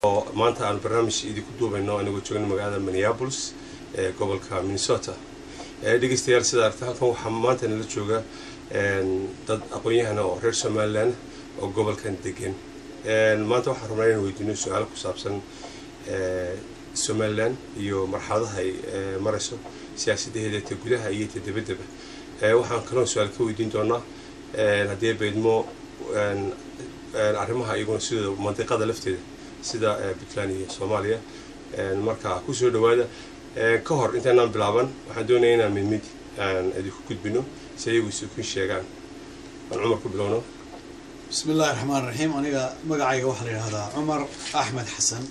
Oo maanta aan barnaamij idinku duubayno anigoo joogna magaalada Minneapolis ee gobolka Minnesota. Dhegeystayaal, sida aragta halkan waxaa maanta nala jooga dad aqoon-yahana oo reer Somaliland oo gobolkan degan. Maanta waxaan rabnaa inaan weydiino su-aalo ku saabsan Somaliland iyo marxaladaha ay marayso siyaasadaheeda, ta gudaha iyo ta debaddaba. Waxaan kaloo su-aal ka weydiin doonaa, haddii beydmo, arrimaha iyaguna sidooda mandiqada lafteeda, sida Puntland iyo Soomaaliya. Marka kusoo dhawaada. Ka hor intaanaan bilaaban, waxaan doonaya inaan mid mid aan idinku gudbino si iyagu isukin sheegaan. Aan Cumar ku bilowno. Bismi illahi raxmaan raxiim. Aniga magacayga waxaa la yidhahdaa Cumar Axmed Xasan,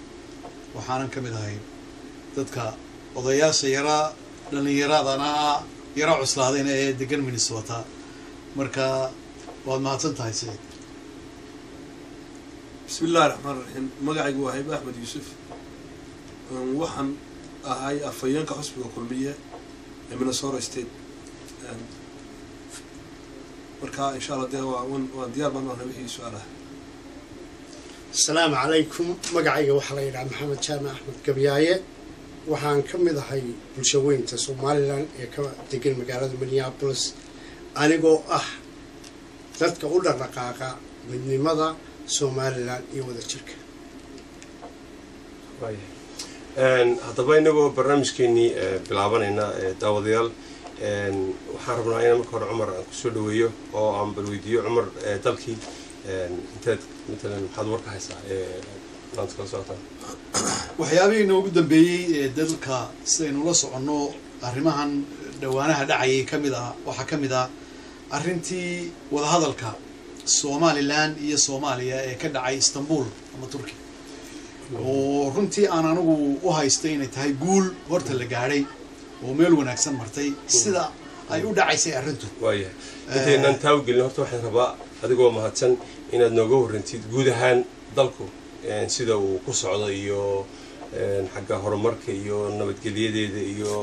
waxaanan ka mid ahay dadka odayaasha yaraa, dhallinyaradana yara cuslaadayna ee degan Minnesota. Marka waad mahadsan tahay, Saciid. Bismi illahi raxmaan raxiim. Magacaygu waa Haybe Axmed Yuusuf. Waxaan ahay afhayeenka xusbiga Kulmiye ee Minnesota State. Marka insha Allah dee waan diyaar baan ahnay wixii su-aalaha. Asalaamu calaykum. Magacayga waxaa la yidhaha Maxamed Jaamac Axmed Gabyaaye. Waxaan ka mid ahay bulshaweynta Somaliland ee ka degan magaalada Minneapolis, anigoo ah dadka u dhaqdhaqaaqa midnimada Somaliland iyo wadajirka. Haddaba inagoo barnaamijkeenii bilaabanayna, daawadayaal, waxaan rabnaa inaan marka hore Cumar aan kusoo dhaweeyo oo aan bal weydiiyo. Cumar, dalkii inteed matalan maxaad warka haysaa maanta kala socotaan? Waxyaabihii noogu dambeeyey ee dalka, sidaynu la soconno, arrimahan dhowaanaha dhacayay ka mid ah, waxaa ka mid ah arrintii wadahadalka Somaliland iyo Soomaaliya ee ka dhacay Istanbul ama Turkiya, oo runtii aan anigu u haystay inay tahay guul horta la gaadhay oo meel wanaagsan martay sida ay u dhacaysay arrintu. Waayahay, intaynaan taa u gelin, horta waxaan rabaa, adigoo mahadsan, inaad nooga warrantid guud ahaan dalku sida uu ku socdo iyo xagga horumarka iyo nabadgelyadeeda, iyo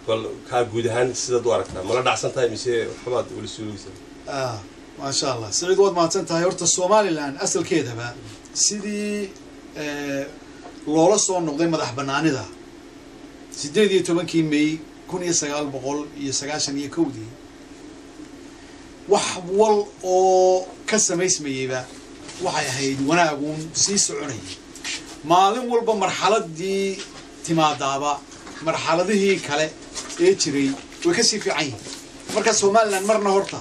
bal kaa guud ahaan sidaad u aragtaa. Mala dhacsan tahay mise waxbaad weli suugaysaa? Maasha Allah, Saciid, waad mahadsan tahay. Horta Somaliland asalkeedaba sidii loola soo noqday madax banaanida 18-kii May 1991-dii, wax wal oo ka samaysmayeyba waxay ahayd wanaaguun sii soconayay. Maalin walba marxaladii timaadaaba marxaladihii kale ee jiray way kasii fiican yihiin. Marka Somaliland marna horta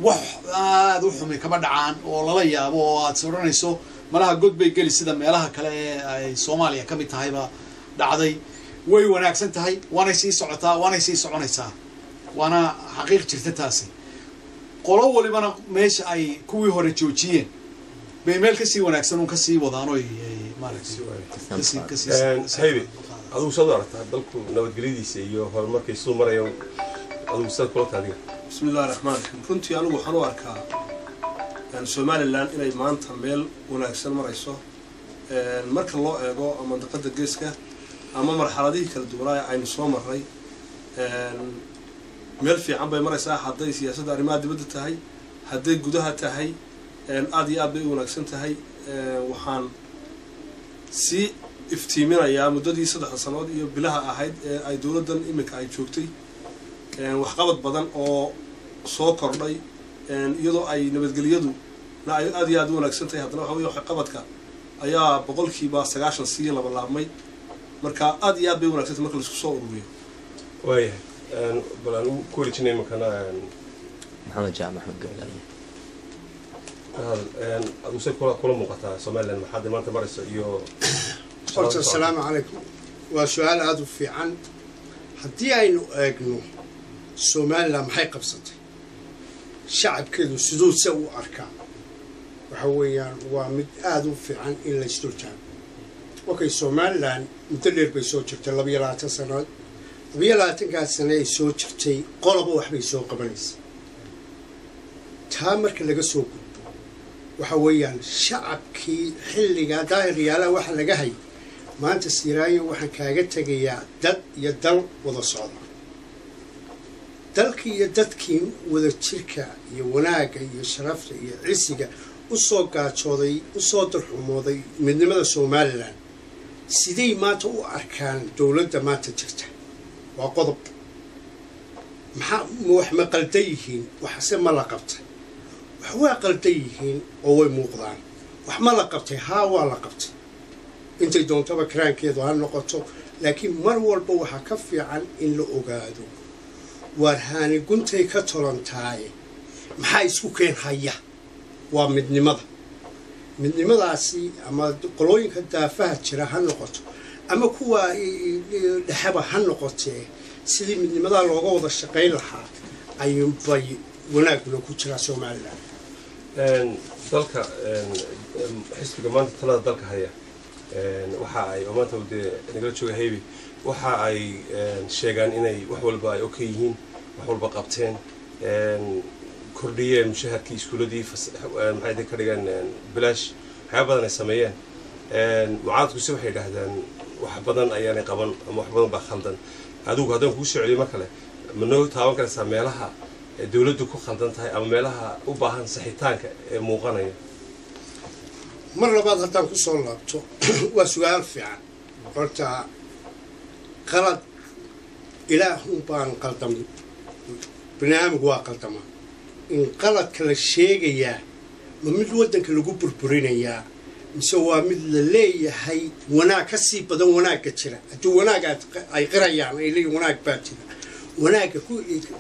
wax aada u xumi kama dhacaan oo lala yaabo oo aad is odhanayso malaha god bay geli, sida meelaha kale ee ay Soomaaliya ka mid tahayba dhacday. Way wanaagsan tahay, waanay sii socotaa, waanay sii soconaysaa, waana xaqiiq jirta taasi. Qolo walibana meesha ay kuwii hore joojiyeen bay meel kasii wanaagsan un kasii wadaan oy maaragtay kasii Haybe, adigu saad u aragtaa dalku nabadgelyadiisa iyo horumarkay siduu marayo? Adigu sidaad kula tahay adiga? Bismi illahi raxmaan raxiim. Runtii anigu waxaan u arkaa Somaliland inay maanta meel wanaagsan marayso marka loo eego mandaqada Geeska ama marxaladihii kala duwanaa aynu soo maray. Meel fiican bay maraysaa, hadday siyaasadda arrimaha dibadda tahay, hadday gudaha tahay, aada iyo aad bay u wanaagsan tahay. Waxaan sii iftiiminayaa muddadii 3da sanood iyo bilaha ahayd ee ay dowladdan iminka ay joogtay waxqabad badan oo soo kordhay, iyadoo ay nabadgelyadu na ay aada iyo aada u wanaagsan tahay. Haddana waxa wey waxqabadka ayaa 90% sii labalaabmay. Marka aada iyo aad bay u wanagsan tahay marka laisku soo ururiyo. Waayahay, bal aan ku wareejinay imankana Maxamed Jaamac Axmed Gablaale. Adigu say kula muuqataa Somaliland maxaad maanta marayso iyo Horta asalaamu calaykum. Waa su-aal aada u fiican. Haddii aynu eegno Somaliland maxay qabsatay, shacabkeedu siduu se u arkaa, waxa weeyaan waa mid aada u fiican in laysdul taago. Okay, Somaliland muddo dheer bay soo jirtay, 22 sanood. 22-kaas sane ay soo jirtay, qoloba waxbay soo qabanaysa. Taa marka laga soo gudbo, waxa weeyaan shacabkii xilligaa Daahir Yaalaha waxa laga hayay, maanta Siiraayo waxaan kaaga tegayaa dad iyo dal wada socda. Dalkii iyo dadkii wada jirka iyo wanaagga iyo sharafta iyo cisiga Usoo gaajooday, usoo darxumooday midnimada Somalilan, siday maanta u arkaan dowladda maanta jirta? Waa qodob. Maxaa wax ma qaldan yihiin, waxse ma la qabtay? Wax waa qaldan yihiin oo way muuqdaan. Wax ma la qabtay? Haa, waa la qabtay, intay doontaba karaankeedu ha noqoto. Laakiin mar walba waxaa ka fiican in la ogaado waar haani guntay ka tolantaaye maxaa isku keen haya. Waa midnimada. Midnimadaasi ama qolooyinka daafaha jira ha noqoto ama kuwa dhexeba ha noqotee, sidii midnimadaa looga wada shaqayn lahaa ayuunbay wanaaguna ku jiraa Somalilan. Dalka xisbiga maanta talada dalka haya waxa ay oo maanta dee nagala jooga Haybe waxa ay sheegaan inay wax walba ay okay yihiin, wax walba qabteen, kordhiyeen mushaharkii iskuuladii, maxay ka dhigeen bilaash, waxyaaba badan ay sameeyeen. Mucaaradkuse waxay yidhaahdaan wax badan ayaanay qaban ama wax badan baa khaldan. Adigu haddaan kugu soo celiyo mar kale, ma noo taaban karaysaa meelaha dowladdu ku khaldan tahay ama meelaha u baahan saxitaanka ee muuqanaya? Mar labaad haddaan kusoo laabto, waa su-aal fiican. Horta qalad ilaahun baan qaldamin, bani aadamku waa qaldamaa. In qaladka la sheegayaa ma mid waddanka lagu burburinayaa mise waa mid la leeyahay wanaag ka sii badan wanaagga jira? Haddii wanaag ay qirayaan, ay leeyihin wanaag baa jira, wanaagga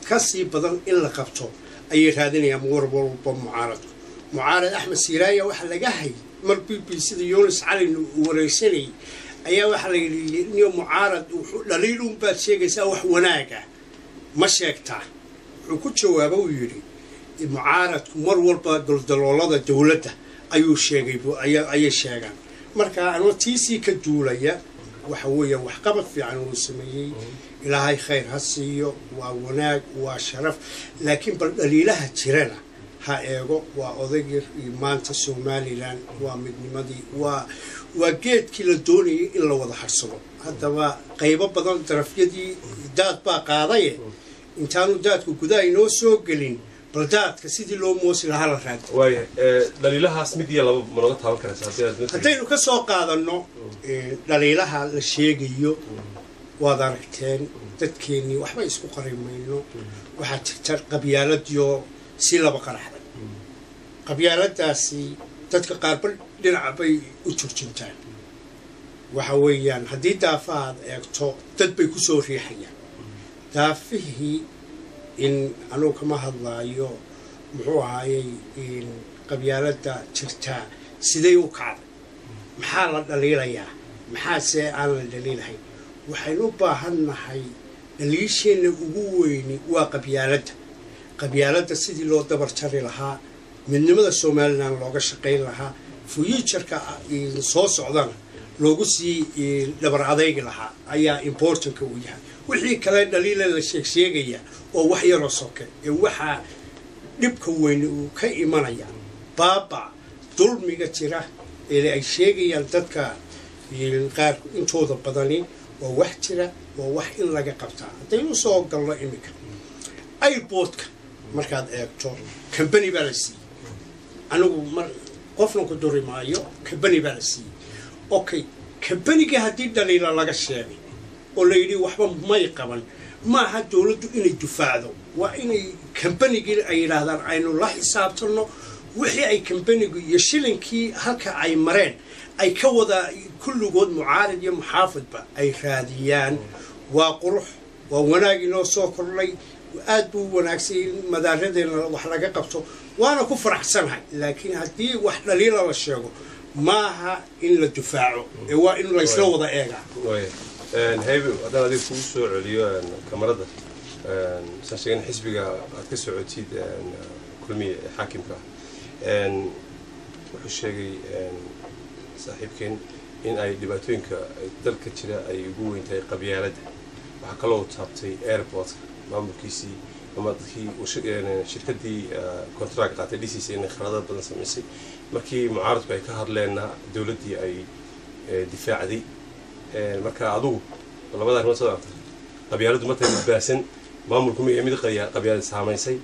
ka sii badan in la qabto ayay raadinayaan war walba mucaaradku. Mucaarad Axmed Siiraaya waxaa laga hayay mar BBC da Yunis Calin uu wareysanayay ayaa waxaa la yidhi, niyo mucaarad dhaliil unbaad sheegaysaa, wax wanaaga ma sheegtaa? Wuxuu ku jawaaba, uu yidhi, mucaaradku mar walba goldaloolada dowladda ayuu sheegay, ayay sheegaan. Marka anoo tiisii ka duulaya, waxa weeye waxqabad fiican uu sameeyey, Ilaahay khayr ha siiyo, waa wanaag, waa sharaf. Laakiin bal dhaliilaha jirana ha eego. Waa odaygii maanta Somalilan, waa midnimadii, waa geedkii la doonayay in la wada harsado. Haddaba qaybo badan darafyadii daad baa qaadaye, intaanu daadku gudaha inoo soo gelin, bal daadka sidii loo moosi lahaa la raadi. Waaya, dhaliilahaas mid iyo laba ma nooga taaban karaysa haddii aad? Haddaynu ka soo qaadano dhaliilaha la sheegayo, waad aragteen dadkeennii, waxba isku qari mayno. Waxaa jirta qabyaaladiyo si laba qaraxday. Qabyaaladaasi dadka qaarba dhinaca bay u turjuntaan. Waxa weeyaan haddii daafahaad eegto, dad bay kusoo riixayaan daafihii. In anugu kama hadlaayo muxuu ahaayey qabyaaladda jirtaa siday u kacday, maxaa la dhaliilayaa, maxaase aan la dhaliilahayn. Waxaynu u baahan nahay dhaliisheenna ugu weyni waa qabyaaladda. Qabyaaladda sidii loo dabar jari lahaa, midnimada Somalilan looga shaqayn lahaa, future-ka soo socdana loogu sii dhabar adaygi lahaa ayaa important-ka uu yahay. Wixii kale dhaliila la sheeg sheegaya oo wax yaroo soke ee waxaa dhibka weyne uu ka imanaya baaba dulmiga jira ee ay sheegayaan dadka qaar intooda badani waa wax jira, waa wax in laga qabtaa. Haddaynu soo galno iminka airport-ka, markaad eegto company baa la siiyey. Anigu mar qofna ku duri maayo, company baa la siiyey. Okay, company-ga haddii dhaliila laga sheegay oo la yidhi waxba may qaban, maaha dowladdu inay dufaacdo, waa inay company-gii ay yidhaahdaan aynu la xisaabtanno wixii ay company-gu iyo shilinkii halka ay mareen ay ka wada kulligood mucaarid iyo muxaafidba ay raadiyaan. Waa qurux, waa wanaag inoo soo kordhay, aad buu u wanaagsan in madaaradeena wax laga qabto, waana ku faraxsanahay. Laakiin haddii wax dhaliila la sheego, maaha in la dufaaco ee waa in laysla wada eegaa. Haybe, haddaan adiga kugu soo celiyo kamarada, saan sheegin xisbiga aad ka socotid Kulmiye ee xaakimka ah wuxuu sheegay saaxiibkeen in ay dhibaatooyinka dalka jira ay ugu weyn tahay qabyaaladda. Waxaa kaloo taabtay airport-ka maamulkiisii ama dadkii shirkadii contract qaatay dhisiisa inay khaladad badan samaysay. Markii mucaaradku ay ka hadleenna dowladdii ay difaacday. Marka adugu labada arrimood soo aragta, qabyaaladdu ma tahay mid baasan? Maamulku ma yahay mid qabyaalad saamaysay?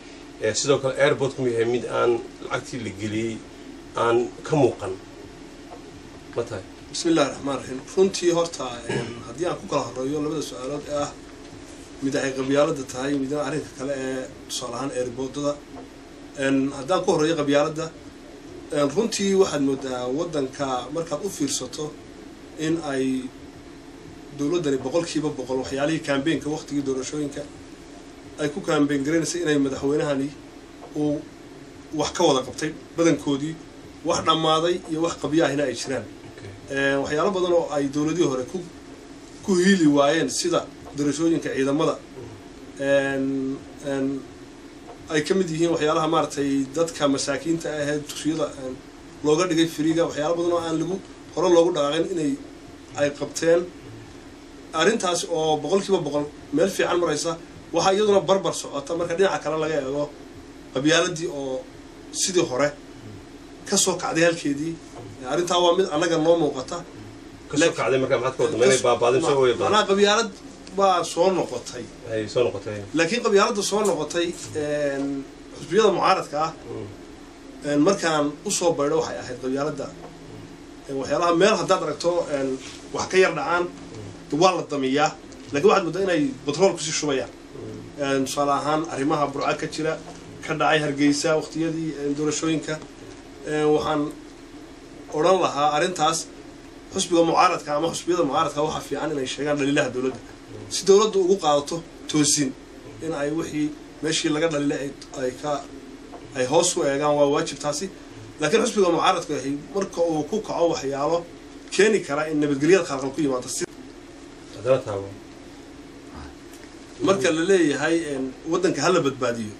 Sidoo kale airport-ku ma yahay mid aan lacagtii la geliyey Aan ka muuqan ma tahay? Bismi illahi raxmaan raxiim. Runtii horta haddii aan ku kala horeeyo labada su-aalood ee ah mid ay qabyaaladda tahay, midna arrinka kale ee tusaale ahaan airportada, haddaan ku horreeyo qabyaaladda, runtii waxaad moodaa waddanka markaad u fiirsato in ay dowladdani 100% waxyaalihii campaignka waqtigii doorashooyinka ay ku campaign garaynaysa inay madaxweynahani uu wax ka wada qabtay badankoodii, wax dhammaaday iyo wax qabyaahina ay jiraan. Waxyaalo badan oo ay dowladihii hore ku hiili waayeen, sida doorashooyinka ciidamada ay ka mid yihiin, waxyaalaha maaragtay dadka masaakiinta ahee dugsiyada looga dhigay freega, waxyaalo badan oo aan lagu hore loogu dhaqaaqin inay ay qabteen, arrintaas oo 100% meel fiican maraysa. Waxaa iyaduna barbar socota marka dhinaca kale laga eego qabyaaladii oo sidii hore ka soo kacday halkeedii. Arrintaa waa mid annaga noo muuqata. Kasoo kacday marka maxaad ka wadda? Inay baabaaden soo way? Macnaha qabyaalad baa soo noqotay. Ay soo noqotay. Laakiin qabyaaladda soo noqotay, xusbiyada mucaaradka ah markaan usoo baydho, waxay ahayd qabyaaladda waxyaalaha meel haddaad aragto wax ka yar dhacaan waa la damiyaa, lakiin waxaad moodaa inay batrool kusii shubayaan. Tusaale ahaan arrimaha Burca ka jira, ka dhacay Hargeysa waqtiyadii doorashooyinka, waxaan odhan lahaa arrintaas xusbiga mucaaradka ama xusbiyada mucaaradka waxaa fiican inay sheegaan dhaliilaha dowladda si dowladdu ugu qaadato toosin, in ay wixii meeshii laga dhaliilay ay ka ay hoos u eegaan waa waajib taasi. Laakiin xusbiga mucaaradku yahay marka uu ku kaco waxyaalo keeni kara in nabadgelyada khalqal ku yimaado si haddana taabo. Marka la leeyahay waddanka hala badbaadiyo,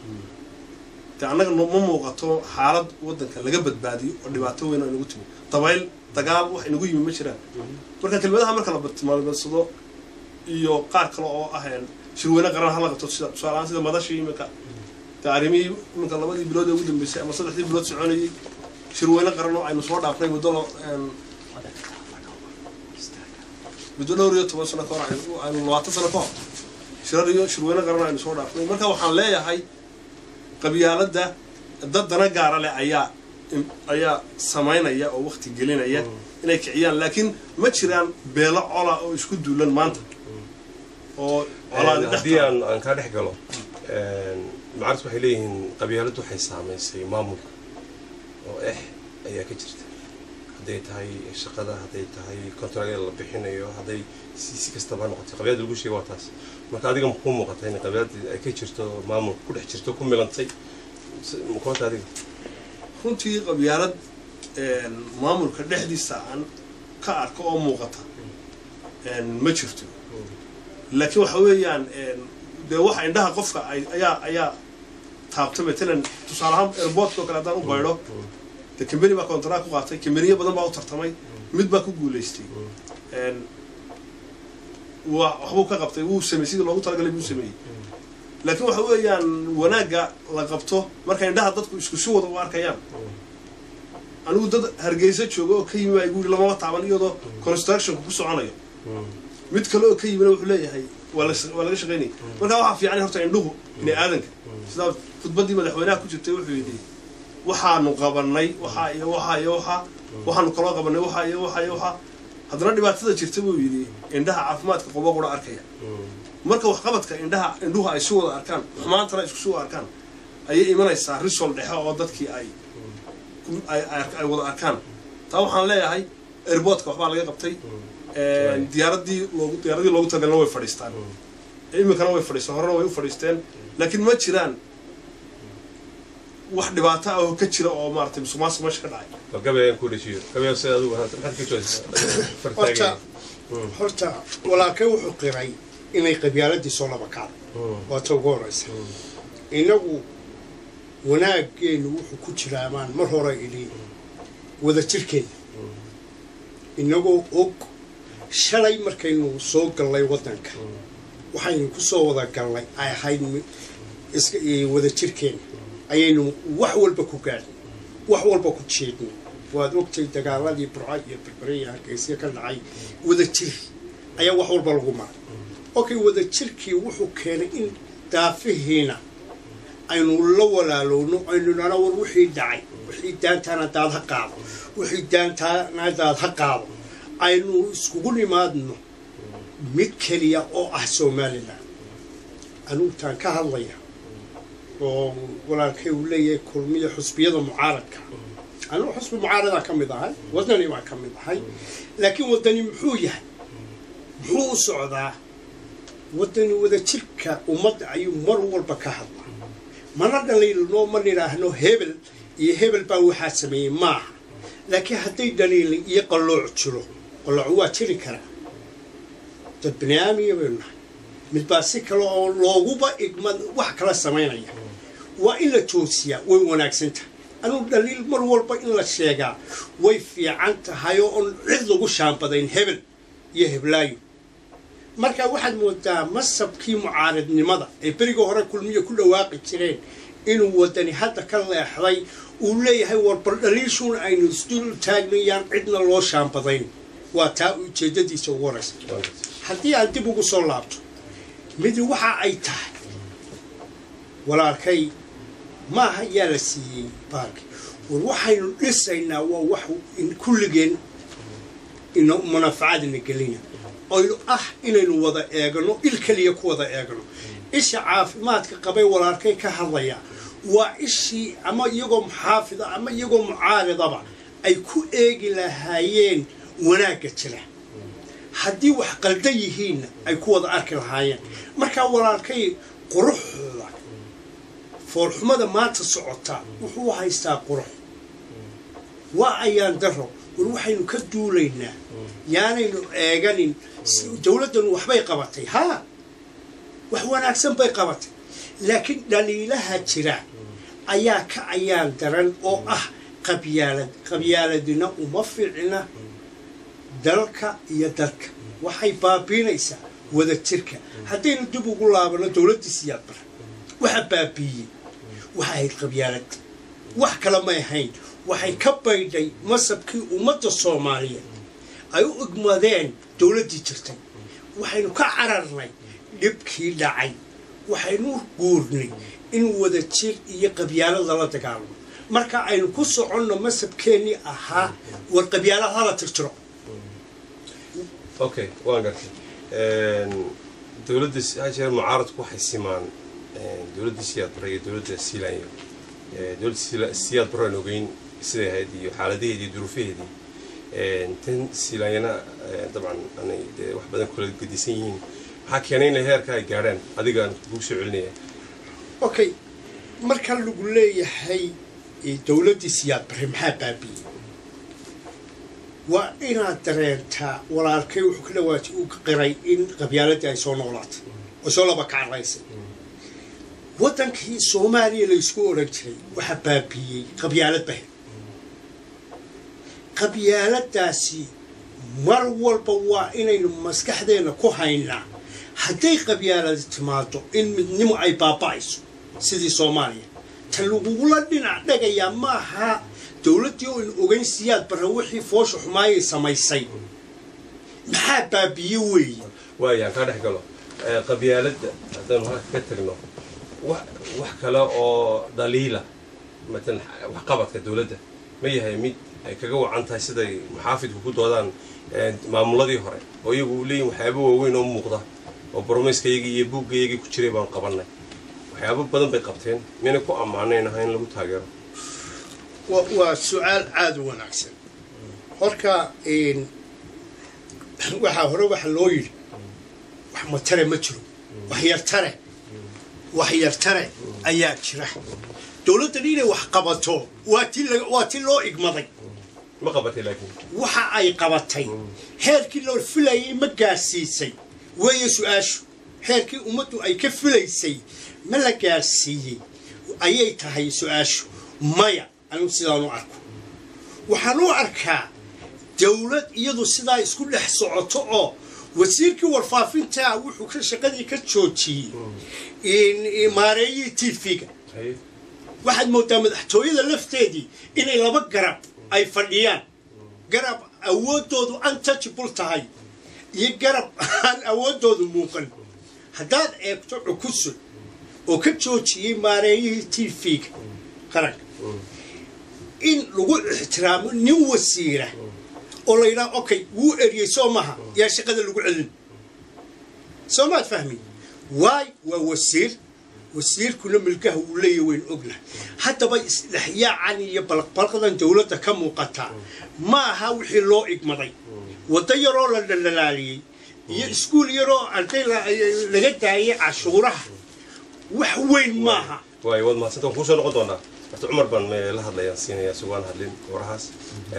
de annaga ma muuqato xaalad waddanka laga badbaadiyo oo dhibaato weyn oo inagu timi, dabayl, dagaal, wax inagu yimi ma jiraan. Marka kelmadaha marka la bartilmaameedsado iyo qaar kale oo ah shirweyne qaran hala qabto, sida tusaale ahaan sida madashii iminka de arrimihii iminka 2dii bilood ee ugu dambeysay ama 3dii bilood soconayay, shirweyne qaran oo aynu soo dhaafnay muddo dhowr iyo toban sano ka hor, aynu 20 sano ka hor shirar iyo shirweyne qaran aynu soo dhaafnay. Marka waxaan leeyahay qabyaaladda dad dana gaara leh ayaa samaynaya oo waqti gelinaya inay kiciyaan, laakiin ma jiraan beelo cola oo isku duulan maanta oo colaadi dhex Haddii aan kaa dhex galo, mucaaradku waxay leeyihiin qabyaaladdu waxay saamaysay maamulka oo ex ayaa ka jirta, hadday tahay shaqada, hadday tahay contractyada la bixinayo, hadday si kastaba ha noqotay, qabyaalada lagu sheega waa taas. Marka adiga makuu muuqata in qabyaalada ay ka jirto maamulka ku dhex jirto, ku milantay makuwata adiga? Runtii qabyaalad maamulka dhexdiisa aan ka arko oo muuqata ma jirto, laakiin waxa weeyaan dee waxa indhaha qofka ayaa taabta. Matalan tusaale ahaan airportka oo kale haddaan u baydho, dee company baa contract ku qaatay, companiyo badan baa u tartamay, mid baa ku guulaystay, waa waxbuu ka qabtay, wuu sameeyey sidii loogu talagalay buu sameeyey. Laakiin waxa weeyaan wanaagga la qabto marka indhaha dadku isku si wada u arkayaan. Anigu dad Hargeysa jooga oo ka yimi baa igu yidhi lamaba taaban iyadoo constructionku ku soconayo. Mid kale oo ka yimina wuxuu leeyahay waa laga shaqaynaya. Marka waxaa fiican horta indhuhu bini aadanka, sidaa khudbaddii madaxweynaha ku jirtay wuxuu yidhi waxaanu qabanay waxaa iyo waxaa iyo waxaa, waxaanu kaloo qabanay waxaa iyo waxaa iyo waxaa. Haddana dhibaatada jirta buu yidhi indhaha caafimaadka qobo qura arkaya. Marka waxqabadka indhuhu ay si wada arkaan, xumaantana isku si wada arkaan, ayay imanaysaa result dhexe oo dadkii ay wada arkaan. Taa waxaan leeyahay airportka waxbaa laga qabtay, diyaaradii loogu talagalna way fadhiistaan iminkana, way fadhiistaan, horena way u fadhiisteen, laakiin ma jiraan wax dhibaato ah oo ka jira oo maaragtay musuqmaasuq meesha ka dhacay. Bal gabayaan ku dhashiyo, gabaya sida adigu maxaad ka jawaabtaa? Horta walaalkay wuxuu qiray inay qabyaaladii soo laba kacday, waa ta ugu horeysa. Innagu wanaaggeenu wuxuu ku jiraa maan mar hore idhi wada jirkeena, inagoo og shalay markaynu soo gallay waddanka waxaynu ku soo wada gallay ay ahayd wada jirkeena, ayaynu wax walba ku gaadhnay, wax walba ku jeednay. Waad ogtay dagaaladii Burco iyo Berbere iyo Hargeysa ka dhacay, wada jir ayaa wax walba lagu maray. Okay, wada jirkii wuxuu keenay in daafihiina Aynu la walaalowno, aynu nana war wixii dhacay, wixii daantaana daad ha qaado, wixii daantaana daad ha qaado. Aynu iskugu nimaadno mid keliya oo ah Somaliland. Anugutaan ka hadlaya oo walaalkay uu leeyahay Kulmiya, xusbiyada mucaaradka, anugu xusbi mucaaradaa ka mid ahay, Wadani baa ka mid ahay. Laakiin Wadani muxuu yahay? Muxuu u socdaa Wadani? Wadajirka ummadda ayuu mar walba ka hadlaa. Mana dhaliilno, ma nidhaahno hebel iyo hebel baa waxaa sameeyey, maaha. Laakiin hadday dhaliilin iyo qallooc jiro, qallooc waa jiri karaa, dad bini aamiya baynu nahay. Mid baa si kale oo looguba igmad wax kala samaynaya, waa in la toosiyaa, way wanaagsan tahay. Anugu dhaliil mar walba in la sheegaa way fiican tahay, oo on cid lagu shaambadayn hebel iyo heblaayo. Marka waxaad moodaa masabkii mucaaradnimada ay beriga hore Kulmiya ku dhawaaqi jireen inuu Wadani hadda ka leexday, uu leeyahay war bal dhaliishuun aynu isdul taagnayaan, cidna loo shaambadayn. Waa taa ujeedadiisa ugu horeysa. Haddii aan dib ugu soo laabto, midi waxa ay tahay, walaalkay, maaha yaa la siiyey baalki. War waxaynu dhisaynaa waa wax kulligeen ino munaafacaadina gelina, oynu ah inaynu wada eegano, il keliya ku wada eegno. Isha caafimaadka qabay walaalkay ka hadlaya waa ishii ama iyagoo muxaafida ama iyagoo mucaaridaba ay ku eegi lahaayeen wanaagga jira, haddii wax qaldan yihiinna ay ku wada arki lahaayeen. Markaa walaalkay quruxda foolxumada maanta socota wuxuu haystaa qurux, waa ayaan daro. War waxaynu ka duulaynaa yaanaynu eeganin dowladdanu waxbay qabatay, haa, wax wanaagsan bay qabatay, laakiin dhaliilaha jira ayaa ka ayaan daran oo ah qabyaalad. Qabyaaladina uma fiicna dalka iyo dadka, waxay baabiinaysaa wada jirka. Haddaynu dib ugu laabano dowladdii Siyaad Bare, waxa baabiiyey waxa ahayd qabyaalad, wax kale may ahayn. Waxay ka baydhay masabkii ummadda Soomaaliyeed ay u igmadeen dowladdii jirtay. Waxaynu ka cararnay dhibkii dhacay, waxaynu guurnay in wada jir iyo qabyaalad lala dagaalamo. Marka aynu ku soconno masabkeennii ahaa war qabyaalad hala tirtiro. Okay, waan gartay. Dowladda hajeer mucaaradku waxay simaan dowladda Siyaad Bare iyo dowladda Siilaanyo. Dowladda Siyaad Bare aan ogeyn siday ahayd iyo xaaladaheedii iyo duruufaheedii. Tan Siilaanyana dabcan anay dee wax badan kula gedisan yihiin. Maxaa keenay inay heerka ay gaadhaan? Adigaan kugu soo celinaya. Okay, marka lagu leeyahay dowladdii Siyaad Bare maxaa baabiiyey, waa inaad dareentaa walaalkay wuxuu ka dhawaatay, uu qiray in qabyaaladii ay soo noolaatay oo soo laba kacraysay. Waddankii Soomaaliya la isku odhan jiray waxaa baabiiyey qabyaalad bahe. Qabyaaladaasi mar walba waa inaynu maskaxdeenna ku haynaa, hadday qabyaaladi timaado in midnimo ay baaba'ayso sidii Soomaaliya. Ta lagugula dhinac dhagayaa maaha dowladdii oo aynu ogeyn Siyaad Barre wixii foosha xumaayay samaysay, maxaa baabiye weeye. Waayaan kaa dhex galo. Qabyaaladda haddaanu halka ka tagno, wax kale oo dhaliila matalan waxqabadka dowladda ma yahay mid ay kaga wacan tahay siday muxaafidku ku doodaan maamuladii hore, oo iyagu leeyihin waxyaabo waaweyn oo muuqda oo bromayska iyagii iyo buugga iyagii ku jiray baanu qabannay, waxyaabo badan bay qabteen, miyayna ku ammaanayn aha in lagu taageero? Waa su-aal aada u wanaagsan. Horka waxaa hore waxa loo yidhi wax matare ma jiro, wax yartare, wax yartare ayaa jira. Dowladdan inay wax qabato waa ti loo igmaday. Ma qabatay laakiin? Waxa ay qabatay heerkii loo filayay ma gaarsiisay weeye su-aashu. Heerkii ummaddu ay ka filaysay ma la gaarsiiyey ayay tahay su-aashu. Maya, anigu sidaan u arko, waxaan u arkaa dowlad iyadu sidaa isku dhex socoto oo wasiirkii warfaafinta wuxuu ka shaqadii ka joojiyey maareeyihii TV-ga. Waxaad moodaa madaxtooyada lafteedii inay laba garab ay fadhiyaan, garab awooddoodu untouchable tahay iyo garab aan awooddoodu muuqan. Haddaad eegto Cukusul Oo ka joojiyey maareeyihii TV-ga qaranka in lagu ixtiraamo nin wasiira oo la yidhaha, "Okay, wuu eriyey, soo maha? Yaa shaqada lagu celin." Soo maad fahmin? Waay, waa wasiir, wasiirkuna milkaha uu leeyahy waynu ognahay. Haddaba isdhexyaacan iyo balaqbalaqdan dowladda ka muuqataa ma aha wixii loo igmaday. Waddo yaroo la dhaldhalaaliyey iyo iskuul yaroo arday laga daayay cashuuraha wax weyn maaha. Waay, waad mahadsanta, waan kuusoo noqon doonaa. Horta Cumar baan la hadlayaan siinaya, isagoo aan hadlin warahaas.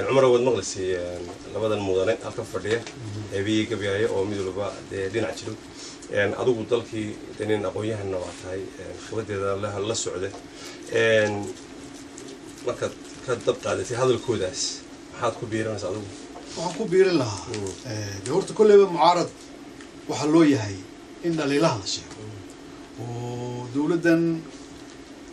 Cumar, waad maqlaysay labadan mudane halka fadhiya, heebiyey gabyaayo oo mid walba dee dhinac jiro. Adigu dalkii dee nin aqoon-yahanna waa tahay, khibradeeda la socda. Markaad ka dab qaadatay hadalkoodaas, maxaad ku biiranaysa adigu? Waxaan ku biirin lahaa, dee horta kolleyba mucaarad waxaa loo yahay in dhaliilaha la sheego, oo dowladdan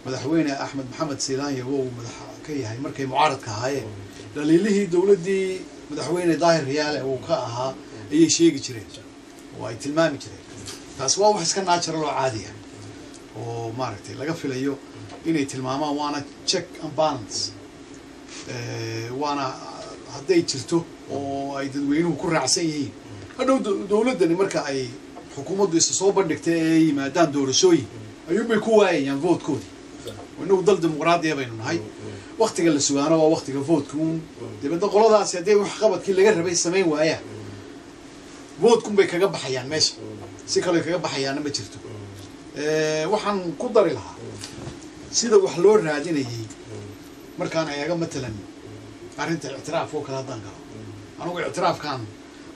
madaxweyne Axmed Maxamed Siilaanya uu madax ka yahay, markay mucaaradka ahaayeen dhaliilihii dowladdii madaxweyne Daahir Riyaale uu ka ahaa ayay sheegi jireen oo ay tilmaami jireen. Taasi waa wax iska natural oo caadi ah oo maaragtay laga filayo inay tilmaamaan, waana check and balance, waana hadday jirto oo ay dadweynuhu ku raacsan yihiin. Hadhow dowladdani marka ay xukuumaddu isa soo bandhigtay ee ay yimaadaan doorashooyin, ayuunbay ku waayayaan votekoodii. Inagu dal dimuqraadiya baynu nahay, waktiga la sugaano waa waktiga votka uun. Dibadda qoladaasi hadday wax qabadkii laga rabay samayn waayaan, votekun bay kaga baxayaan meesha, si kale kaga baxayaanna ma jirto. Waxaan ku dari lahaa sida wax loo raadinayay markaan eega, matalan arrinta ictiraaf oo kale haddaan galo, anigu ictiraafkaan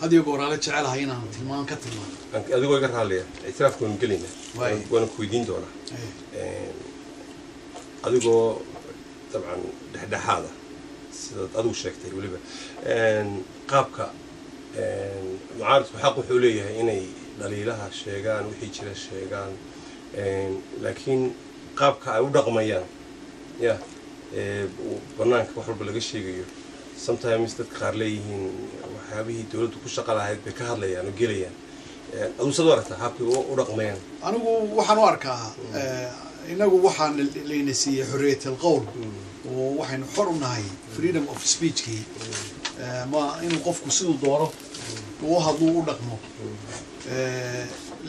had iyo gooraale jecelahay inaan tilmaam ka tilmaamo. Adigoo iga raalliya, ictiraafka waynu gelaynaa. Waay. Waana ku weydiin doonaa. Adigoo dabcan dhexdhexaada sidaad adigu sheegtay, weliba qaabka mucaaradku xaq wuxuu leeyahay inay dhaliilaha sheegaan, wixii jira sheegaan, laakiin qaabka ay u dhaqmayaan ya banaanka wax walba laga sheegayo, sometimes dadka qaar leeyihiin waxyaabihii dowladdu ku shaqa lahayd bay ka hadlayaan oo gelayaan. Aduu sad u aragtaa habkay u dhaqmayaan? Anigu waxaan u arkaa, inagu waxaan layna siiyey xorriyat alqowl oo waxaynu xor u nahay freedom of speechkii, ma inuu qofku siduu doono uu hadluu u dhaqmo.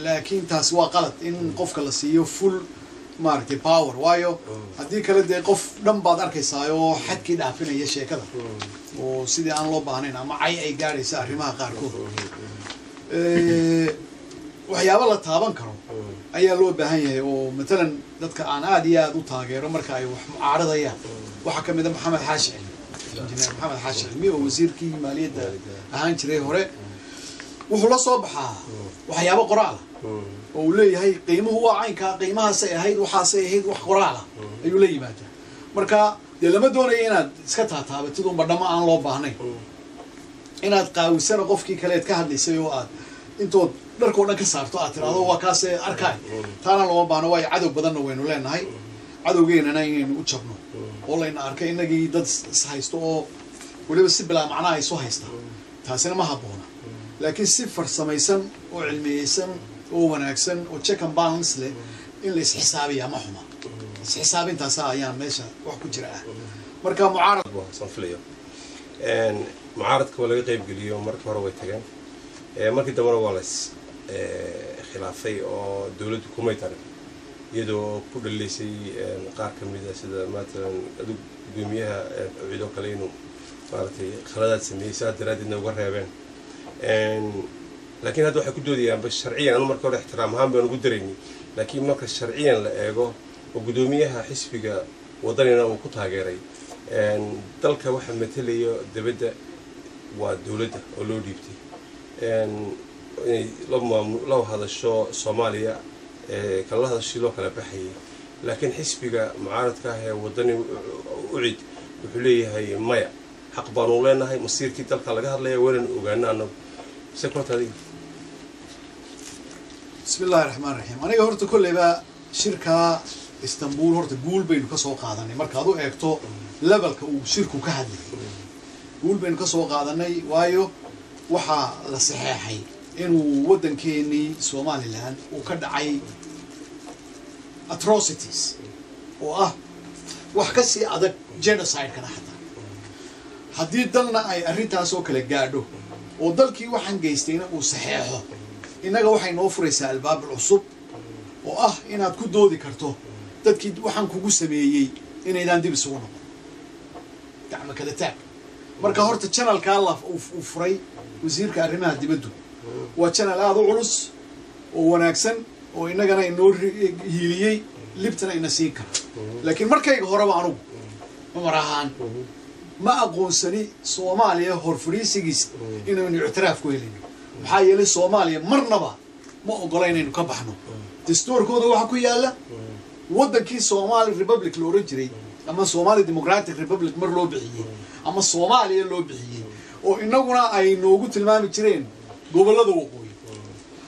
Laakiin taasi waa qalad in qofka la siiyo full maaragtay power, waayo haddii kale dee qof dhan baad arkaysaa oo xadkii dhaafinaya sheekada oo sidii aan loo baahnayn ama cay ay gaadhaysa arrimaha qaarkood. Waxyaabo la taaban karo ayaa loo baahan yahay, oo matalan dadka aan aad iyo aad u taageero marka ay wax mucaaradayaan waxaa ka mid a Maxamed Xaashi Cilmi, Injineer Maxamed Xaashi Cilmi oo wasiirkii maaliyadda ahaan jiray hore. Wuxuu la soo baxaa waxyaabo qoraala oo uu leeyahay qiimuhu waa caynkaa, qiimahaasay ahayd, waxaasay ahayd, wax qoraala ayuu la yimaadaa. Marka dee lama doonayo inaad iska taataabatid unba dhamo aan loo baahnayn, inaad qaawisana qofkii kaleed ka hadlaysay oo aad intood dharkoo dhan ka saarto aad tiraahdo waa kaasee arkaay, taana looma baahno. Waayo cadow badanna waynu leenahay, cadowgeenana inaynu u jabno oo layna arkay inagii dad is haysto oo weliba si bilaa macnaha isu haysta, taasina ma habboona. Laakiin si farsamaysan oo cilmiyeysan oo wanaagsan oo check and balance leh in la isxisaabiyaa ma xuma. Isxisaabintaasa ayaan meesha wax ku jira ah. Marka mucaarad Saan filayo mucaaradka waa laga qaybgeliyo. Marka hore way tageen, markii dambena waa lays khilaafay oo dowladdu kumay darin, iyadoo ku dhalilaysay qaar ka mida, sida matalan adigu gudoomiyaha ciid oo kale inuu maaragtay khaladaad sameeyey, sidaa daraaddeedna uga reebeen. Laakiin hadda waxay ku doodayaan ba sharciyan. Anu marka hore ixtiraam ahaan baan ugu daraynay, laakiin marka sharciyan la eego oo gudoomiyaha xisbiga Wadanina uu ku taageeray, dalka waxa matelayo dibadda waa dowladda oo loo dhiibtay inay la maamu la hadasho Soomaaliya, kala hadasho loo kala baxayay. Laakiin xisbiga mucaaradka ah ee Wadani UCID wuxuu leeyahay maya, xaq baanu leenahay, masiirkii dalka laga hadlaya waynanu ogaana anagu. Se kulata adiga? Bismi illahi raxmaan raxiim. Aniga horta kolleyba shirka Istanbul horta guul baynu ka soo qaadanay. Markaad u eegto levelka uu shirku ka hadlayay, guul baynu ka soo qaadanay, waayo waxaa la saxeexay inuu waddankeenii Somaliland uu ka dhacay. Atrocities oo ah wax ka sii adag genocide-kana. Xataa haddii dalna ay arrintaas oo kale gaadho oo dalkii waxaan geystayna uu saxeexo, innaga waxay noo furaysaa albaab cusub oo ah inaad ku doodi karto dadkii waxaan kugu sameeyey inaydaan dib isugu noqon, gacmo kala taag. Marka horta channelkaa la uu furay wasiirka arrimaha dibaddu waa channel aada u culus oo wanaagsan oo innagana inoo hiiliyey, libtana ina siin kara. Laakiin markayga horeba anugu Cumar ahaan ma aqoonsani Soomaaliya horfadhiisigiisa inaynu ictiraaf ku helino, maxaa yeelay Soomaaliya marnaba ma ogola inaynu ka baxno. Dastuurkooda waxaa ku yaala waddankii Somali Republic la oran jiray ama Somali Democratic Republic mar loo bixiyey ama Soomaaliya loo bixiyey, oo inaguna ay noogu tilmaami jireen gobollada waqooyi.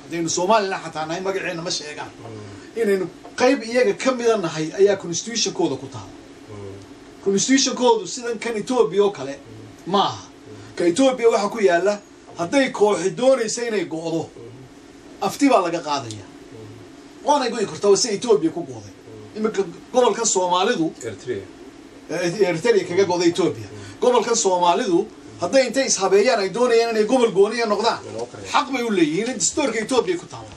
Haddaynu Somalilan xataa nahay, magaceenna ma sheegaan. Inaynu qayb iyaga ka mida nahay ayaa constitutionkooda ku taala. Constitutionkoodu sidan kan Etoobiya oo kale ma aha. Ka Etoobiya waxaa ku yaala hadday kooxi doonaysa inay go'do, afti baa laga qaadaya, waanay go'i kartaa. Waa sida Etoobiya ku go'day iminka gobolkan Soomaalidu. Eritrea. Eritrea kaga go'day Etoobiya. Gobolkan Soomaalidu hadday intay ishabeeyaan ay doonayaan inay gobol gooniya noqdaan, xaq bay u leeyihiin in dastuurka Etoobiya ku taala.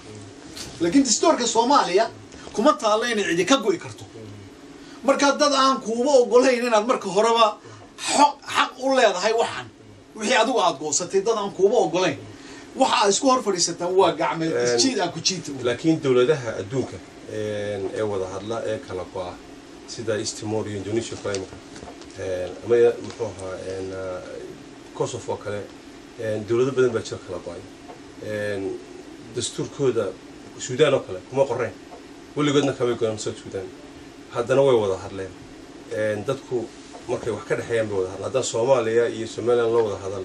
Laakiin dastuurka Soomaaliya kuma taalla inay cidi ka go'i karto. Marka dad aan kuuba ogolayn inaad marka horeba xaq u leedahay waxan wixii adigu aad goosatay, dad aan kuuba ogolayn, waxa aad isku hor fadhiisataan waa gacmeed isjiid aan ku jiita. Laakiin dowladaha adduunka ee wada hadla ee kala go'a, sida East Timor iyo Indonesia kale imika, ama muxuu ahaa Kosovo oo kale, dowlado badan baa jiro kala go'ay. Dastuurkooda Suudaan oo kale kuma qoreen, weligoodna kamay go'an South Sudan, haddana way wada hadleen. Dadku markay wax ka dhexeeyaan bay wada hadlaan. Haddaan Soomaaliya iyo Somaliland la wada hadal,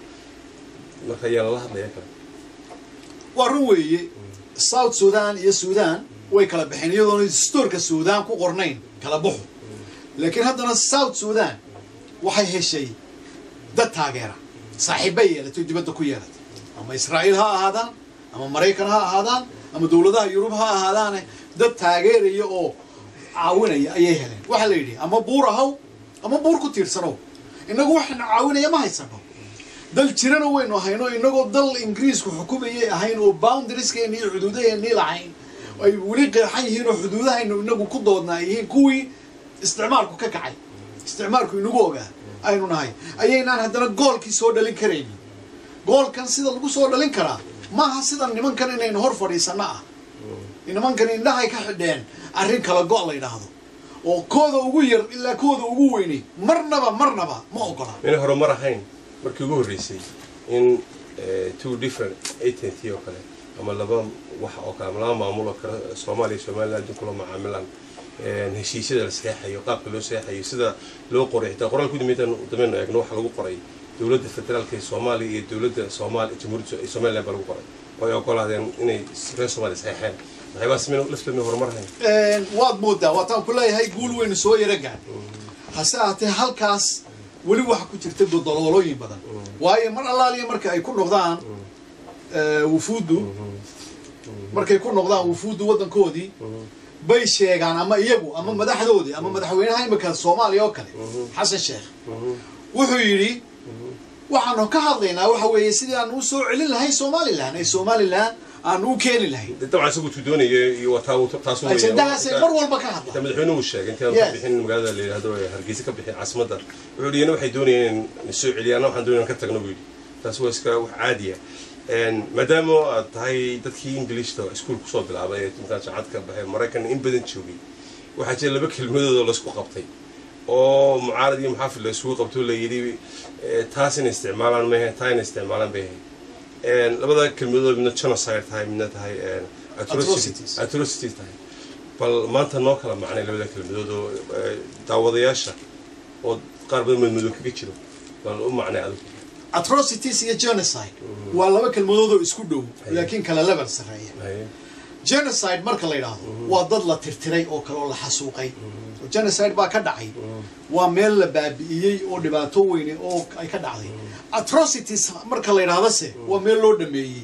marka ayaa lala hadlaya kale? Waa run weeye. South Sudan iyo Sudan way kala baxeen iyadoona dastuurka Sudan ku qornayn kala baxo, laakiin haddana South Sudan waxay heshay dad taageera, saaxiibbay yeelatay, dibadda ku yeelatay, ama Israa'iil ha ahaadaan ama Maraykan ha ahaadaan ama dowladaha Yurub ha ahaadaane, dad taageeraya oo caawinaya ayay heleen. Waxaa la yidhi ama buur ahaw ama buur ku tiirsanow. Innagu waxaana caawinaya ma haysano. Dal jirana waynu ahayno, inagoo dal Ingiriisku xukumayay ahayn oo boundarieskeeni iyo xuduudaheennii lahayn ay weli qeexan yihiin, oo xuduudahaynu inagu ku doodna ay yihiin kuwii isticmaalku ka kacay, isticmaalku inagu ogaa aynu nahay, ayaynaan haddana goolkii soo dhalin karaynin. Goolkan sida lagu soo dhalin karaa maaha sida nimankan inaynu hor fadhiisano ah. Nimankan indhahay ka xidheen arrin kala go' la yidhaahdo oo kooda ugu yar ilaa kooda ugu weynay marnaba marnaba ma ogola. Inay horumar ahayn markii ugu horreysay in two different entity oo kale ama laba wax oo kale ama laba maamul oo kale, Soomaaliya iyo Somaliland, adduunka loo macaamilaan, heshiisyada la saxeexayo, qaabka loo saxeexayo, sida loo qoray, xitaa qoraalka udambeyntan dambeyn eegno waxa lagu qoray dowladda federaalka ee Soomaaliya iyo dowladda Soomaaliya, jamhuuriyadda Somaliland baa lagu qoray, oo ay ogolaadeen inay reer Soomaaliya saxeexeen. Waxyaabahaas min laftooda horumar ahayn? Waad moodaa, waataan ku leeyahay guul weynu soo yara gaadh. Hase ahaatee halkaas weli waxa ku jirta godoloolooyin badan, waayo mar allaaliya marka ay ku noqdaan wufuuddu, markay ku noqdaan wufuuddu waddankoodii bay sheegaan, ama iyagu ama madaxdoodii ama madaxweynaha imika Soomaaliya oo kale, Xasan Sheekh, wuxuu yidhi waxaanu ka hadlaynaa waxa weeye sidii aanu u soo celin lahayn Somaliland, ay Somaliland aanu u keeni lahayn. Dabcan isagu tuu doonayo iyo waa taa taas. Ajendahaasay mar walba ka inta hadlaan. Madaxweynuhu sheegay intaan ka bixin magaalada la yidhahdo ee Hargeysa, ka bixin caasimadda, wuxuu yidhi waxay doonayeen in soo celiyaan, waxaan doonayaan ka tagno buu yidhi. Taas waa iska wax caadiya. Maadaama aad tahay dadkii Englishta iskuul kusoo bilaabay ee intaan jaamacad ka baxay Maraykan in badan joogay, waxaa jira laba kelmadood oo laisku qabtay oo mucaarad iyo muxaafid la isugu qabto, la yidhi taas inay isticmaalaan maahe, taa inay isticmaalaan bay ahayd. Labada kelmadood midna genocide tahay, midna tahay atrocities. Atrocities tahay. Bal maanta noo kala macnay labada kelmadood oo daawadayaasha oo qaar badan madmadow kaga jiro bal u macnay adigu. Atrocities iyo genocide waa laba kelmadood oo isku dhow laakiin kala level sarreeya. Genocide marka la yidhaahdo waa dad la tirtiray oo kale oo la xasuuqay oo genocide baa ka dhacay, waa meel la baabi'iyey oo dhibaato weyne oo ay ka dhacday. Atrocities marka la yidhaahdo se waa meel loo dhameeyey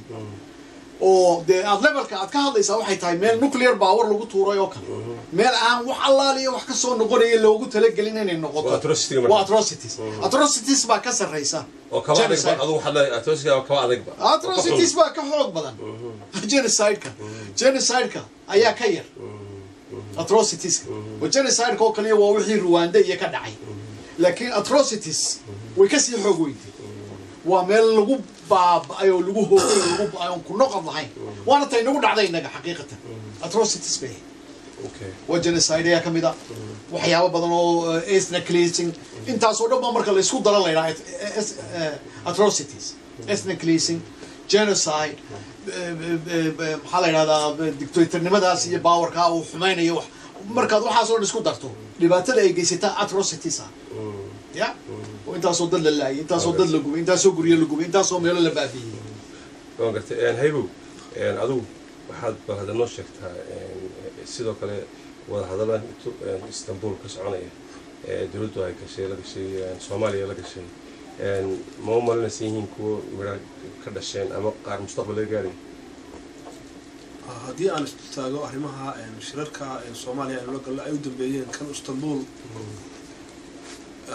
oo dee aad levelka aad ka hadlaysaa waxay tahay meel nuclear power lagu tuuray oo kale. Meel aan wax allaaliya wax ka soo noqonaya loogu talagelin inay noqoto. Waa atrocity marka. Waa atrocities. Atrocities baa ka sarreysa oo kaba adagba. Genocide. Adigu waxaad leedahay atrocity kaba adagba. Atrocities baa ka xoog badan genocide-ka. Genocide-ka ayaa ka yar atrocitieska, oo genocide-ka oo kaliya waa wixii Rwanda iyo ka dhacay, laakiin atrocities way kasii xoog weyntay. Waa meel lagu baaba'ay oo lagu hoogay oo lagu ba'ay oon ku noqon lahayn, waana tay nagu dhacday innaga. Xaqiiqatan atrocities bay ahayd. Waa genocide ayaa ka mid a waxyaabo badan oo ethnic cleansing, intaasoo dhan baa marka la isku daro la yidhaha atrocities: ethnic cleansing, genocide, maxaa la yidhahdaa, dictatornimadaas iyo powerka uu xumaynayo. Wax markaad waxaasoo dhan isku darto, dhibaatada ay geysataa atrocities ah ya, oo intaasoo dad la laayay, intaasoo dad la gubay, intaasoo guryo la gubay, intaasoo meelo la baabi'iyey. Waan gartay. Haybow, adigu waxaad bal hadda noo sheegtaa sidoo kale wadahadalan Istanbul ka soconaya ee dowladdu ay gashay, la gashay Soomaaliya la gashay, ma u malinaysa yihiin kuwo midha ka dhasheen ama qaar mustaqbal laga gaarayo? Haddii aan istaago arrimaha shirarka Soomaaliya aynu la galno ay u dambeeyeen kan Istanbul,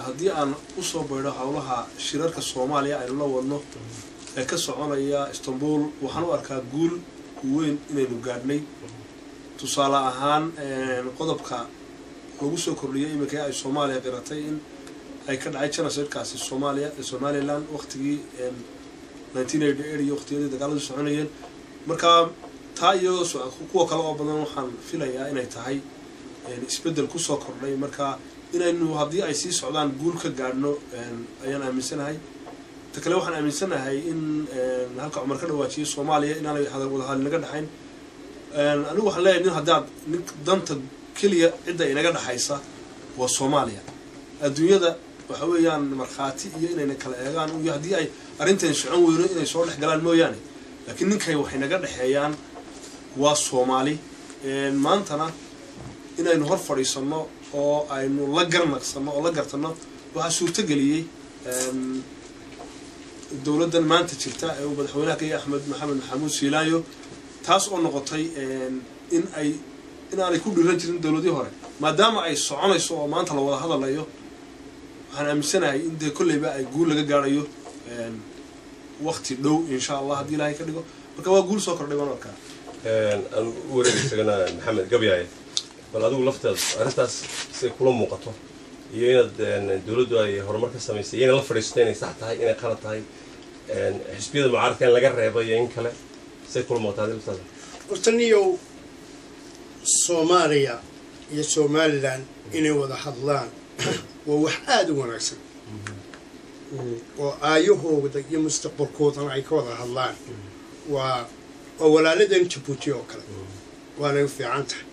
haddii aan usoo baydho howlaha shirarka Soomaaliya aynu la wadno ee ka soconaya Istanbul, waxaan u arkaa guul weyn inaynu gaadhnay. Tusaale ahaan, qodobka lagu soo kordhiyay iminka ay Soomaaliya qiratay in ay ka dhacay genocide-kaasi Soomaaliya, Somaliland, waqtigii 1988 iyo waqtiyadii dagaaladu soconayeen. Marka taa iyo kuwa kale oo badan waxaan filayaa inay tahay isbeddel kusoo kordhay. Marka inaynu haddii ay sii socdaan guul ka gaadhno ayaan aaminsanahay. Ta kale, waxaan aaminsanahay in halka Cumar ka dhawaajiyay Soomaaliya inaanay wadahadal inaga dhexayn, anigu waxaan leeyahay nin haddaad nin danta keliya cidda inaga dhexaysa waa Soomaaliya. Adduunyada waxa weeyaan markhaati iyo inayna kala eegaan iyo haddii ay arrintan socon weyno inay soo dhex galaan mooyaane, laakiin ninkay waxay naga dhexeeyaan waa Soomaali. Maantana inaynu hor fadhiisanno oo aynu la garnaqsanno oo la gartanno waxaa suurtageliyey dowladdan maanta jirta ee uu madaxweynaha ka yahay Axmed Maxamed Maxamuud Siilaanyo, taas oo noqotay in ay inaanay ku dhiran jirin dowladii hore. Maadaama ay soconayso oo maanta la wada hadalayo, waxaan aaminsanahay in dee kolleyba ay guul laga gaarayo waqti dhow, insha Allah, haddii Ilaahay ka dhigo. Marka waa guul soo kordhay baan arkaa. Aan u wareegi isagana Maxamed Gabyaaye. Bal adigu lafteeda arrintaas siday kula muuqato iyo inaad dowladdu ay horumar ka samaysay iyo inay la fadhiisato, inay sax tahay, inay qalad tahay, xisbiyada mucaaradka in laga reebo iyo in kale, siday kula muuqataa adiga laftaada? Horta niyow, Soomaaliya iyo Somaliland inay wada hadlaan waa wax aada u wanaagsan oo aayahooda iyo mustaqbalkoodana ay ka wada hadlaan. Waa walaaladan Jabuuti oo kale, waanay u fiican tahay.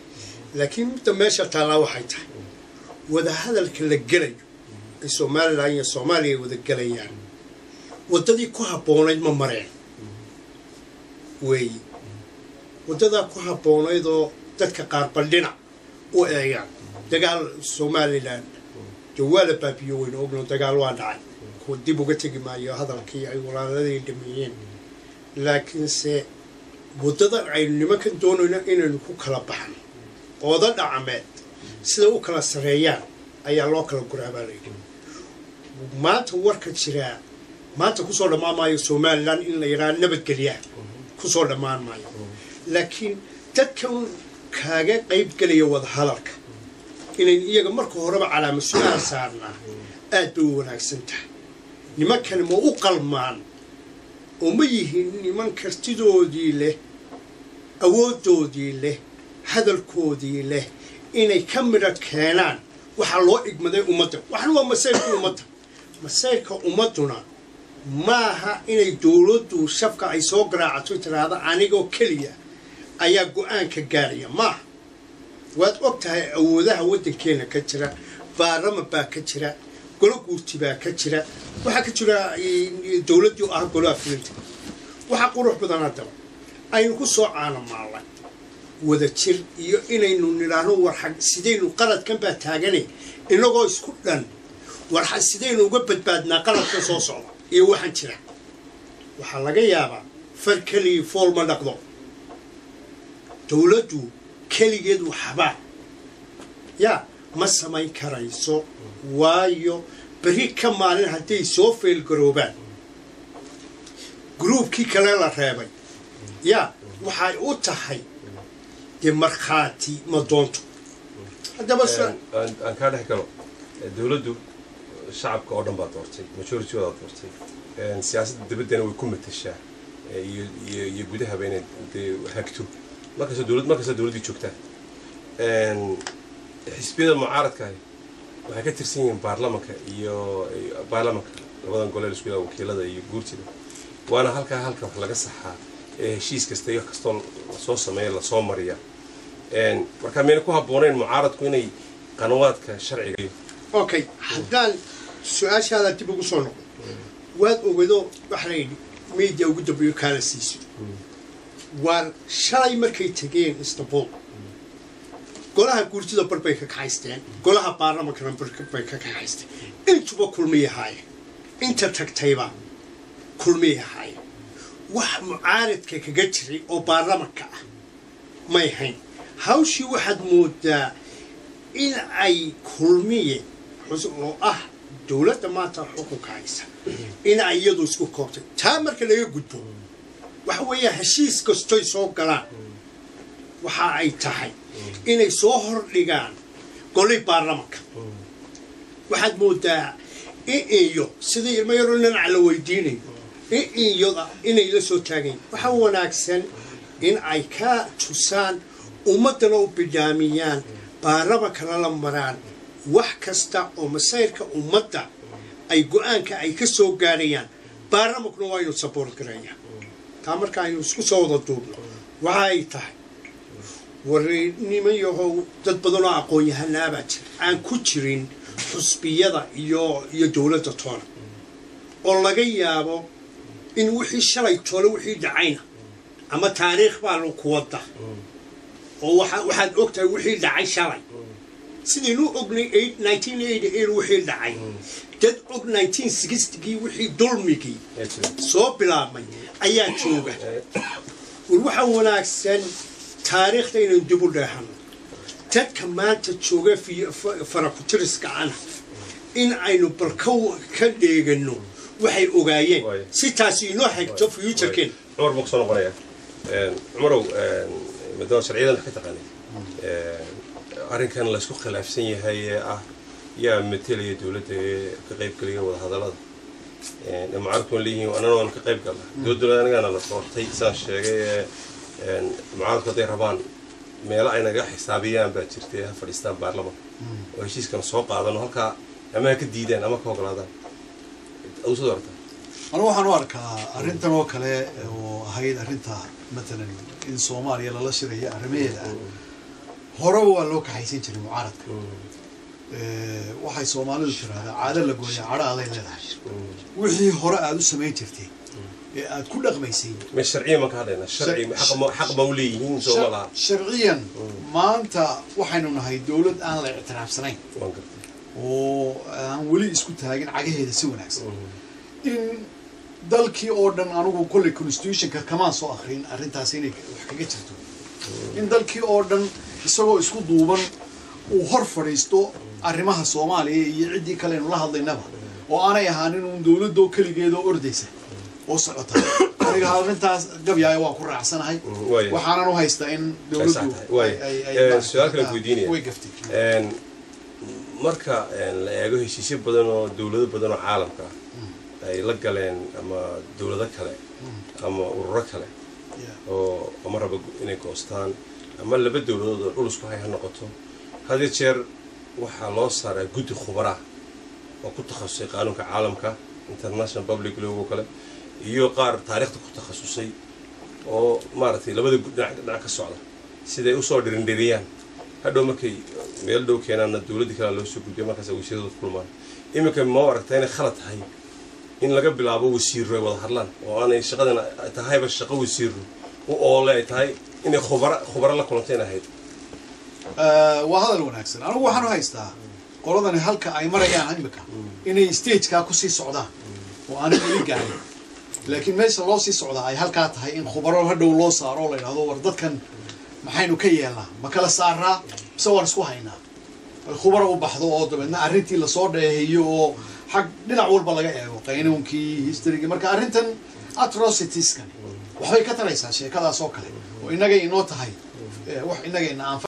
Laakiin midda meesha taallaa waxay tahay wadahadalka la gelayo ay Somaliland iyo Soomaaliya ay wada gelayaan, waddadii ku habboonayd ma mareen weeyi. Waddadaa ku habboonayd oo dadka qaar baldhinac u eegaan dagaal Somaliland dee waa la baabiyo, weynu ogno, dagaal waa dhacay, kuwa dib uga tegi maayo hadalkii ay walaaladii dhameeyeen. Laakiinse waddada aynu nimankan doonayno inaynu ku kala baxno, ooda dhacmeed sida u kala sarreeyaan ayaa loo kala guraa baa layidhi. Maanta warka jiraa maanta kusoo dhammaan maayo Somaliland in la yidhaha nabadgelyaa kusoo dhammaan maayo, laakiin dadkan kaaga qayb gelaya wadahadalka inayn iyaga marka horeba calaama su-aal saarnaa aad bay u wanaagsan tahay. Nimankani ma u qalmaan oo ma yihiin niman kartidoodii leh, awooddoodii leh, hadalkoodii leh inay ka midho keenaan waxaa loo igmaday ummadda? Waxna waa masayrka ummadda. Masayrka ummadduna maaha inay dowladdu shafka ay soo garaacato tiraahda anigoo keliya ayaa go-aanka gaaraya. Maaha. Waad og tahay awoodaha waddankeena ka jira. Baarlama baa ka jira, golo guurti baa ka jira, waxaa ka jira dowladdii oo ah golaha fulinta. Waxaa qurux badan haddaba aynu ku soo caanamaalnay wada jir iyo inaynu nidhaahno war sidaynu qaladkan baa taaganay inagoo isku dhan, war sidaynu uga badbaadnaa qaladkan soo socda iyo waxaan jira. Waxaa laga yaabaa far keligii fool ma dhaqdo. Dowladdu keligeed waxba Yaa ma samayn karayso, waayo beri ka maalin hadday soo failgaroobaan groupkii kale la reebay, yaa waxay u tahay dee markhaati ma doonto. Haddaba Aan kaa dhex galo. Dowladdu shacabka oo dhan baa doortay, majority-oodaa doortay. Siyaasadda dibaddana way ku matashaa iyo gudahaba inay dee hagto. Markasta dowlad, markasta dowladdii joogtaa. Xisbiyada mucaaradka ahi waxay ka tirsan yihiin baarlamanka iyo baarlamanka labadan gole la isku yidhaha, wakiilada iyo guurtida. Waana halkaa halka wax laga saxaa ee heshiis kasta iyo wax kastoo lasoo sameeya lasoo mariya. Marka miyayna ku habboonayn mucaaradku inay qanawaadka sharciga? Okay, haddaan su-aashaada dib ugu soo noqdo, waad ogado waxa la yidhi media ugu dambeeyo kaala siiso. Waar shalay markay tegeen Istanbul, golaha guurtida bar bay ka kaxaysteen, golaha baarlamankana bar bay ka kaxaysteen. Intuba kulmiyay ahaayeen, inta tagtayba kulmiyay ahaayeen. Wax mucaaradka kaga jiray oo baarlamanka ah may hayn. Hawshii waxaad moodaa in ay Kulmiye oo ah dowladda maanta xukunka haysa in ay iyadu isku koobtay. Taa marka laga gudbo, waxa weeya heshiis kastoy soo galaan waxa ay tahay inay soo hordhigaan golay baarlamanka. Waxaad moodaa in iyo sidii ilmo yaroo dhinaca la weydiinayo in iyada inay la soo taagayn. Waxaa wanaagsan in ay ka tusaan ummaddana, u bidhaamiyaan, baarlamankana la maraan wax kasta oo masayrka ummadda ay go-aanka ay ka soo gaadhayaan. Baarlamankuna waa inuu support gareeya taa. Marka aynu isku soo wada duubno, waxa ay tahay, war niman yahow, dad badan oo aqoon-yahanaabaa jira aan ku jirin xusbiyada iyo dowladda toona, oo laga yaabo in wixii shalay toole wixii dhacayna ama taariikh baa ku wada oo waxaad og tahay wixii dhacay shalay. Sidaynu ognay 1988 wixii dhacay, dad og 1960gii wixii dulmigii soo bilaabmay ayaa jooga. War waxaa wanaagsan taariikhda inaynu dib u dheehano, dadka maanta jooga farakutiriska ana in aynu bal ka dheegano waxay ogaayeen, si taasi inoo xigto futurekeen. Cumar buu kusoo noqonaya. Cumarow, maadaama sharciyadan wax ka taqaanay, arrinkan laysku khilaafsan yahay ee ah yaa metelaya dowladda ee ka qayb geliya wadahadallada, mucaaradku waan leeyihiin annana waan ka qayb galna, dowladda anigana la doortay saan sheegay, ee mucaaradku hadday rabaan meelo ay naga xisaabiyaan baa jirtay, ha fadhiistaan baarlamanka oo heshiiskan soo qaadano halkaa, ama ha ka diidaan ama ka ogolaadaan. Aduu soo aragtaa? Anigu waxaan u arkaa arrintan oo kale oo ahayd arrinta matalan in Soomaaliya lala shiraya arrimaheeda ah, horeba waa loo kaxaysan jiray mucaaradka. Waxay Soomaalidu tiraahdaa caado la gooya cadho aday leedahay. Wixii hore aada u samayn jirtay ee aada ku dhaqmaysay. Ma sharciyan baan ka hadlaynaa, sharci xaq ma u leeyihiin soo ma laha? Sharciyan maanta waxaynu nahay dowlad aan la ictiraafsanayn Waan gartay. oo aan weli isku taagin cagaheeda si wanaagsan in dalkii oo dhan. Anigu kolley constitutionka kamaan soo akrin arrintaas inay wax kaga jirto, in dalkii oo dhan isagoo isku duuban uu hor fadhiisto arrimaha Soomaaliya iyo ciddii kale aynu la hadlaynaba, oo aanay ahaanin uun dowladoo keligeedoo ordaysa oo socota. Aniga arrintaas gabyaayo waan ku raacsanahay. Waxaanan u haystaa in dowladdu Su-aal kale ku weydiinaya. way gaftay. Marka la eego heshiisyo badan oo dowlado badan oo caalamka ah ay la galeen ama dowlado kale ama ururo kale oo ama raba inay goostaan ama laba dowladood oo dhul isku hay ha noqoto, had iyo jeer waxaa loo saaraa guddi khubaraa oo ku takhasusay qaanuunka caalamka, international public law oo kale, iyo qaar taariikhda ku takhasusay oo maaragtay labada dhinac dhinac ka socda siday usoo dhirindhiriyaan. Hadhow markay meel dhow keenaanna dowladdii kale loo soo gudbiyo, markaas wasiiradooda kulmaan. Iminka ma aragtaa inay khalad tahay in laga bilaabo wasiiro ay wada hadlaan oo aanay shaqadan tahayba shaqo wasiiro u oole ay tahay inay khubaro la kulantay in ahayd? Waa hadal wanaagsan. Anigu waxaan u haystaa qoladani halka ay marayaan imika inay stagekaa kusii socdaan oo aanay weli gaarin, laakiin meesha loo sii socdaa ay halkaa tahay, in khubaro hadhow loo saaro oo la yidhahdo, war dadkan maxaynu ka yeelnaa? Ma kala saaraa mise waan isku haynaa? Ay khubaro u baxdo oo dabeedna arrintii lasoo dheeheeyo oo xag dhinac walba laga eego, qaynuunkii, historygii. Marka arrintan atrocitieskani waxbay ka taraysaa sheekadaas oo kale, oo inagay inoo tahay wax inaga ina anfa.